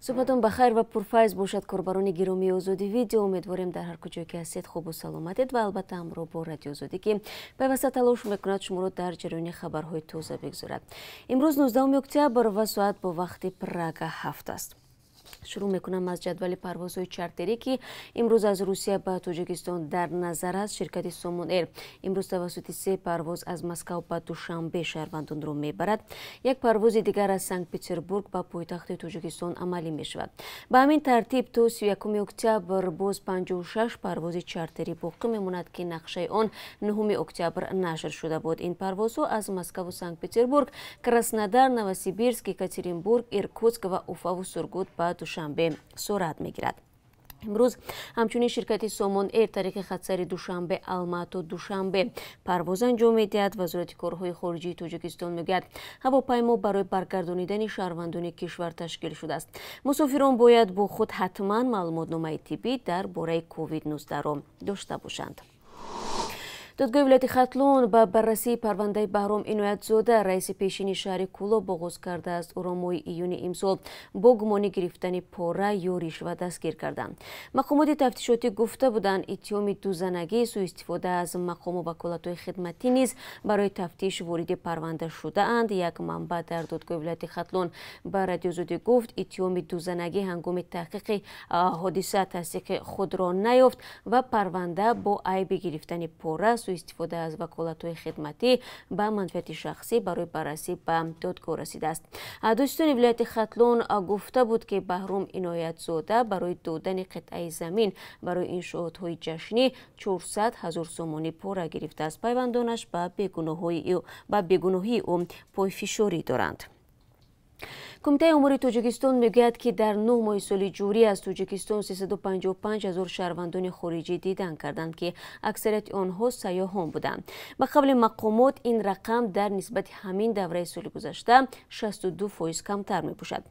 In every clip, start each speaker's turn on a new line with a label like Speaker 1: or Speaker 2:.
Speaker 1: Субҳатон бахайр ва пурфайз бошад, корбарони гиромии Озодӣ Видео. Умедворем, дар ҳар куҷое ки ҳастед, хубу саломатед ва албатта ҳамроҳ бо Радио Озодӣ, ки пайваста талош мекунад шуморо дар ҷараёни хабарҳои тоза бигзорад. Имрӯз 19 октябр ва соат бо вақти Прага 7 аст. Шурӯъ мекунам аз ҷадвали парвозҳои чартерӣ, ки имрӯз аз Русия ба Тоҷикистон дар назар аст. Ширкати Сомон Эйр имрӯз тавассути се парвоз аз Москав ба Душанбе шаҳрвандонро мебарад. Як парвози дигар аз Санкт Петербург ба пойтахти Тоҷикистон амалӣ мешавад. Ба ҳамин тартиб то 31 октябр боз 56 парвози чартерӣ боқӣ мемонад, ки нақшаи он 9 октябр нашр шуда буд. Ин парвозҳо аз Москаву Санкт Петербург, Краснодар, Новосибирск, Екатеринбург, Иркутск ва Уфаву Сургут ба Душанбе сурат мегирад. Имрӯз ҳамчунин ширкати Сомон Эйр тариқи хатсайри Душанбе Алмато Душанбе парвоз анҷом медиҳад. Вазорати корҳои хориҷии Тоҷикистон мегӯяд, ҳавопаймо барои баргардонидани шаҳрвандони кишвар ташкил шудааст. Мусофирон бояд бо худ ҳатман маълумотномаи тиббӣ дар бораи COVID-19-ро дошта бошанд. Додгоҳи вилояти Хатлон ба баррасии парвандаи Баҳром Иноятзода, раиси пешини шаҳри Кӯлоб, оғоз кардааст. Ӯро моҳи июни имсол бо гумони гирифтани пора ё ришва дастгир карданд. Мақомоти тафтишотӣ гуфта буданд, иттиҳоми дузанагӣ, сӯистифода аз мақому ваколатҳои хидматӣ низ барои тафтиш вориди парванда шудаанд. Як манбаъ дар додгоҳи вилояти Хатлон ба Радио Озодӣ гуфт, иттиҳоми дузанагӣ ҳангоми таҳқиқи ҳодиса тасдиқи худро наёфт ва парванда бо айби гирифтани пора, сӯистифода аз ваколатҳои хидматӣ ба манфиати шахсӣ барои баррасӣ ба додгоҳ расидааст. Додситони вилояти Хатлон гуфта буд, ки Баҳром Иноятзода барои додани қитъаи замин барои иншоотҳои ҷашнӣ 400 ҳазор сомонӣ пора гирифтааст. Пайвандонаш ба бегуноҳии ӯ пойфишорӣ доранд. Кумитаи омори Тоҷикистон мегӯяд, ки дар 9 моҳи соли ҷорӣ аз Тоҷикистон 355 ҳазор шаҳрвандони хориҷӣ дидан карданд, ки аксарияти онҳо сайёҳон буданд. Ба қавли мақомот, ин рақам дар нисбати ҳамин давраи соли гузашта 62% камтар мебошад.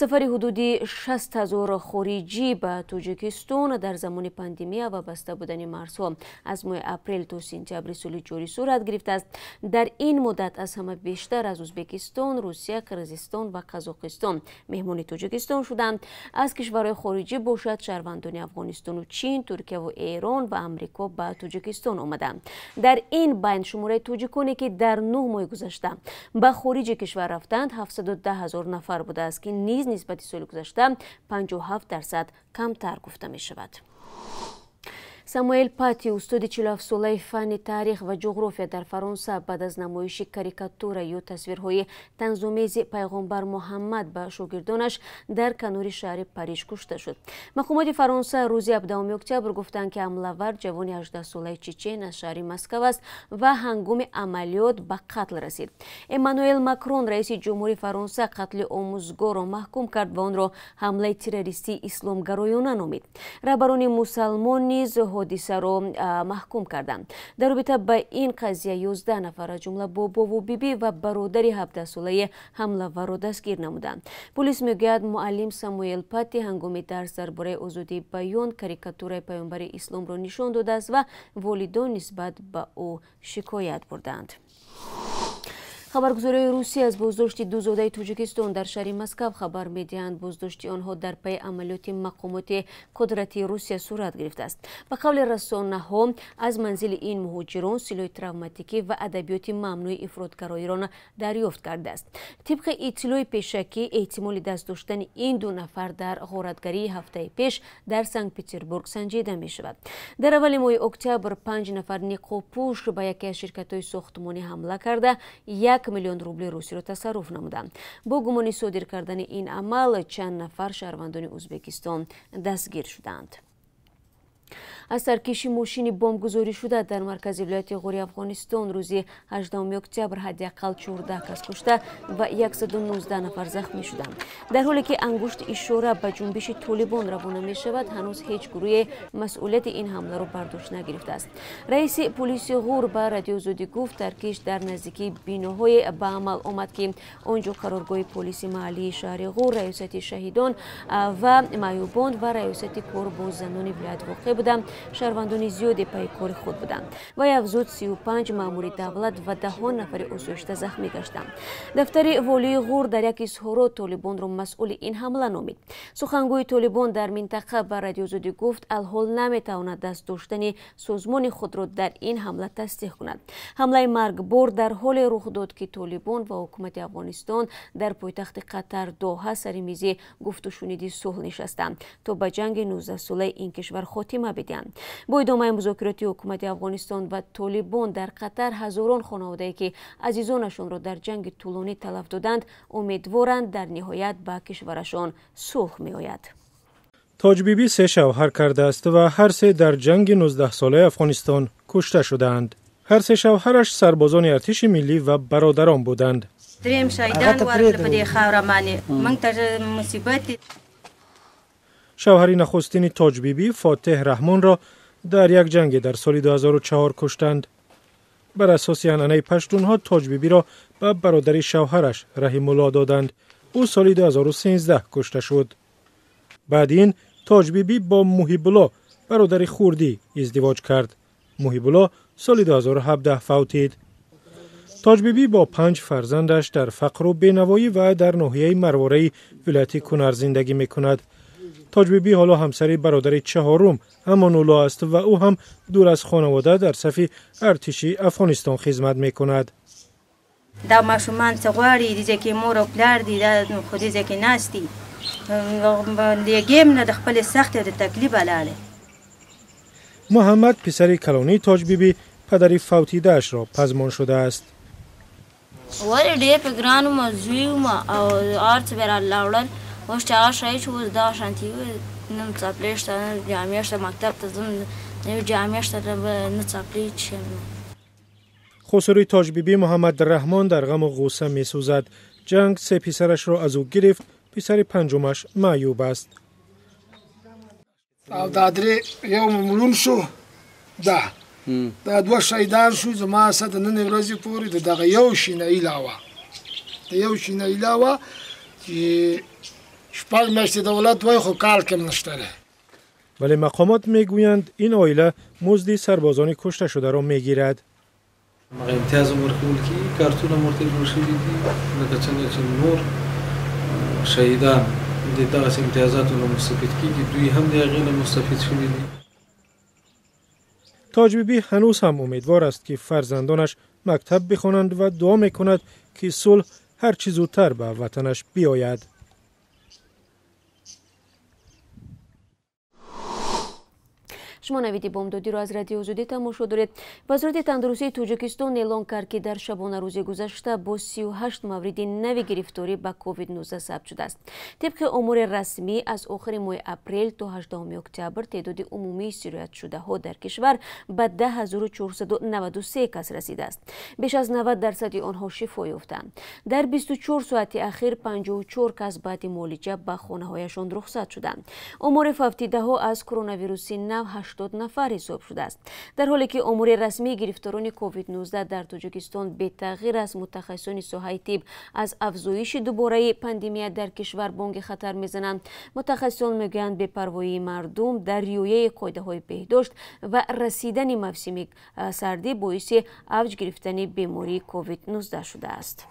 Speaker 1: Сафари ҳудуди 60 ҳазор хориҷӣ ба Тоҷикистон дар замони пандемия ва баста будани марзҳо аз моҳи апрел то сентябри соли ҷорӣ сурат гирифтааст. Дар ин муддат аз ҳама бештар аз Ӯзбекистон, Русия, Қирғизистон ва Қазоқистон меҳмони Тоҷикистон шуданд. Аз кишварҳои хориҷӣ бошад, шаҳрвандони Афғонистону Чин, Туркияву Эрон ва Амрико ба Тоҷикистон омаданд. Дар ин байн шумораи тоҷиконе, ки дар 9 моҳи гузашта ба хориҷи кишвар рафтанд, 710 ҳазор нафар будааст, ки низ нисбати соли гузашта 57% камтар гуфта мешавад. Самуэл Пати, устоди 47-солаи фанни таърих ва ҷуғрофия дар Фаронса, баъд аз намоиши карикатура ё тасвирҳои танзомези пайғомбар Муҳаммад ба шогирдонаш дар канори шаҳри Париж кушта шуд. Мақомоти Фаронса рӯзи 17 октябр гуфтанд, ки ҳамлавар ҷавони 18-солаи чечен аз шаҳри Москав аст ва ҳангоми амалиёт ба қатл расид. Эммануэл Макрон, раиси ҷумҳури Фаронса, қатли омӯзгорро маҳкум кард ва онро ҳамлаи террористии исломгароёна номид. Раҳбарони мусалмон низ ҳодисаро маҳкум карданд. Дар робита ба ин қазия 11 нафар, аз ҷумла бобову бибӣ ва бародари 17-солаи ҳамлаварро дастгир намуданд. Полис мегӯяд, муаллим Самуэл Пати ҳангоми дарс дар бораи озодии баён карикатураи паёмбари исломро нишон додааст ва волидон нисбат ба ӯ шикоят бурданд. Хабаргузориҳои Русия аз боздошти ду зодаи Тоҷикистон дар шаҳри Москав хабар медиҳанд. Боздошти онҳо дар пайи амалиёти мақомоти қудратии Русия сурат гирифтааст. Ба қавли расонаҳо, аз манзили ин муҳоҷирон силоҳи травматикӣ ва адабиёти мамнӯи ифротгароиро дарёфт кардааст. Тибқи иттилои пешакӣ, эҳтимоли даст доштани ин ду нафар дар ғоратгарии ҳафтаи пеш дар Санкт Петербург санҷида мешавад. Дар аввали моҳи октябр 5 нафар ниқобпӯш ба яке аз ширкатҳои сохтмонӣ ҳамла карда, 1 миллион рубли русиро тасарруф намуданд. Бо гумони содир кардани ин амал чанд нафар шаҳрвандони Ӯзбекистон дастгир шуданд. Аз таркиши мошини бомбгузорӣ шуда дар маркази вилояти Ғури Афғонистон рӯзи 18 октябр ҳадди ақал 14 кас кушта ва 119 нафар захмӣ шуданд. Дар ҳоле ки ангушти ишора ба ҷунбиши Толибон равона мешавад, ҳанӯз ҳеҷ гурӯҳе масъулияти ин ҳамларо бардошт нагирифтааст. Раиси полиси Ғур ба Радио Озодӣ гуфт, таркиш дар наздикии биноҳое ба амал омад, ки он ҷо қароргоҳи полиси маҳаллии шаҳри Ғур, раёсати шаҳидон ва маъюбон ва раёсати кор бо занони вилоят воқеъ буданд. буда, шаҳрвандони зиёде пайи кори худ буданд. Вай афзуд, 35 маъмури давлат ва даҳон нафари осоишта захмӣ гаштанд. Дафтари волии Ғур дар як изҳорот Толибонро масъули ин ҳамла номид. Сухангӯи Толибон дар минтақа ба Радиои Озодӣ гуфт, алҳол наметавонад даст доштани созмони худро дар ин ҳамла тасдиқ кунад. Ҳамлаи маргбор дар ҳоле рух дод, ки Толибон ва ҳукумати Афғонистон дар пойтахти Қатар Доҳа сари мизи гуфтушуниди сулҳ нишастанд, то ба ҷанги 19-солаи ин кишвар хотима бидиҳанд. Бо идомаи музокироти ҳукумати Афғонистон ва Толибон дар Қатар, ҳазорон хонаводае ки азизонашонро дар ҷанги тӯлонӣ талаф доданд, умедворанд дар ниҳоят ба кишварашон сулҳ меояд.
Speaker 2: Тоҷбибӣ се шавҳар кардааст ва ҳар се дар ҷанги 19-солаи Афғонистон кушта шудаанд. Ҳар се шавҳараш сарбозони артиши миллӣ ва бародарон буданд. Шавҳари нахустини Тоҷбибӣ Фотеҳ Раҳмонро дар як ҷанге дар соли 2004 куштанд. Бар асоси анъанаи паштунҳо Тоҷбибиро ба бародари шавҳараш Раҳимулло доданд. Ӯ соли 2013 кушта шуд. Баъди ин Тоҷбибӣ бо Муҳибулло, бародари хурдӣ, издивоҷ кард. Муҳибулло соли 2017 фавтид. Тоҷбибӣ бо 5 фарзандаш дар фақру бенавоӣ ва дар ноҳияи Марвораи вилояти Кунар зиндагӣ мекунад. Тоҷбибӣ ҳоло ҳамсари бародари чаҳорум Амонулло аст ва ӯ ҳам дур аз хонавода дар сафи артиши Афғонистон хизмат мекунад.
Speaker 3: دا ماشومان څه غواړي، دې ځای کې مور او پلار دي، دا خو دې ځای کې ناست دي، لېږم نه د خپلې سختې او د تکلیفه لاړې.
Speaker 2: Муҳаммад, писари калонии Тоҷбибӣ, падари фавтидаашро пазмон шудааст.
Speaker 4: ولې ډېر په ګران وم، زوی وم او هر څه به راله راوړل. اوس چې هغه شی چې اوس دغه شانتي نه څپلۍ شته، نه جامې شته، مکتب ته ځم نه جامې شته، نه څپلۍ چې.
Speaker 2: Хусури Тоҷбибӣ Муҳаммадраҳмон дар ғаму ғусса месӯзад. Ҷанг се писарашро аз ӯ гирифт, писари панҷумаш маъюб аст.
Speaker 5: او دا درې یو مړون شو، دا دوه شهیدان شو. زما سره د نن ورځې پورې د دغه یو شي نه علاوه، د یو شي نه علاوه چې شپږ میاشتې دولت وای، خو کال کې هم نشته دی.
Speaker 2: вале мақомот мегӯянд, ин оила музди сарбозони кушташударо мегирад.
Speaker 6: هغه امتیاز هم ورکول کېږي، کارتونه هم ورته جوړ شوي دي، لکه څنګه چې نور شهیدان د دغسې امتیازاتو نه مستفید کېږي، دوی هم د هغې نه مستفید شوي دي.
Speaker 2: Тоҷбибӣ ҳанӯз ҳам умедвор аст, ки фарзандонаш мактаб бихонанд ва дуо мекунад, ки сулҳ ҳар чӣ зудтар ба ватанаш биёяд.
Speaker 1: Шумо навиди бомдодиро аз Радиои Озодӣ тамошо доред. Вазорати тандурустии Тоҷикистон эълон кард, ки дар шабонарӯзи гузашта бо 38 мавриди нави гирифторӣ ба COVID-19 сабт шудааст. Тибқи омори расмӣ, аз охири моҳи апрел то 18 октябр теъдоди умумии сироятшудаҳо дар кишвар ба 10493 кас расидааст. Беш аз 90% онҳо шифо ёфтанд. Дар 24 соати ахир 54 кас баъди муолиҷа ба хонаҳояшон рухсат шуданд. Омори фавтидаҳо аз коронавируси нав 80 нафар ҳисоб шудааст. Дар ҳоле ки омори расмии гирифторони COVID-19 дар Тоҷикистон бетағйир аст, мутахассисони соҳаи тиб аз афзоиши дубораи пандемия дар кишвар бонги хатар мезананд. Мутахассисон мегӯянд, бепарвоии мардум дар риояи қоидаҳои беҳдошт ва расидани мавсими сардӣ боиси авҷ гирифтани бемории COVID-19 шудааст.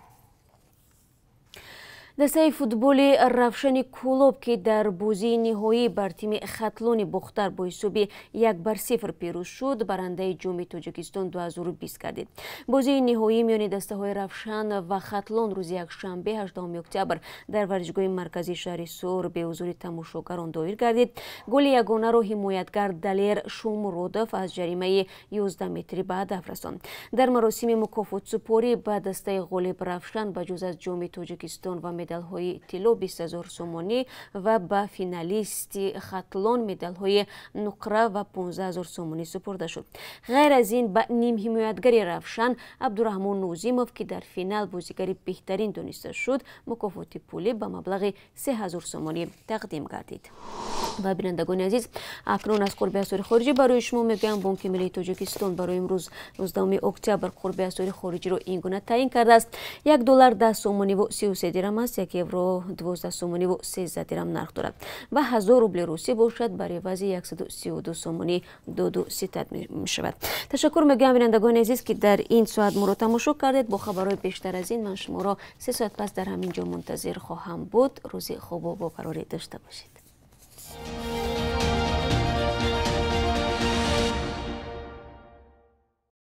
Speaker 1: Дастаи футболи Равшани Кӯлоб, ки дар бозии ниҳоӣ бар тими Хатлони Бохтар бо ҳисоби 1-0 пирӯз шуд, барандаи Ҷоми Тоҷикистон 2020 гардид. Бозии ниҳоӣ миёни дастаҳои Равшан ва Хатлон рӯзи якшанбе 18 октябр дар варзишгоҳи марказии шаҳри Сур беҳузури тамошогарон доир гардид. Голи ягонаро ҳимоятгар Далер Шумуродов аз ҷаримаи 11 метрӣ ба ҳадаф расонд. Дар маросими мукофотсупорӣ ба дастаи ғолиб Равшан ба ҷуз аз Ҷоми Тоҷикистон ва медалҳои тилло 20 000 сомонӣ ва ба финалисти Хатлон медалҳои нуқра ва 15 000 сомонӣ супурда шуд. Ғайр аз ин ба нимҳимоятгари Равшан Абдураҳмон Нозимов, ки дар финал бозигари беҳтарин дониста шуд, мукофоти пулӣ ба маблағи 3 000 сомонӣ тақдим гардид. Ва бинандагони азиз, акнун аз қурби асъори хориҷӣ барои шумо мегӯям. Бонки миллии Тоҷикистон барои имрӯз, 19 октябр, қурби асъори хориҷиро ин гуна таъин кардааст: 1 доллар 10 сомониву 33 дирам аст, 1 евро 12 сомониву 13 дирам нарх дорад ва 1000 рубли русӣ бошад, бар ивази 132 сомонӣ доду ситад мешавад. Ташаккур мегӯям, бинандагони азиз, ки дар ин соат моро тамошо кардед. Бо хабарҳои бештар аз ин ман шуморо 3 соат пас дар ҳамин ҷо мунтазир хоҳам буд. Рӯзи хубу бобарорӣ дошта бошед.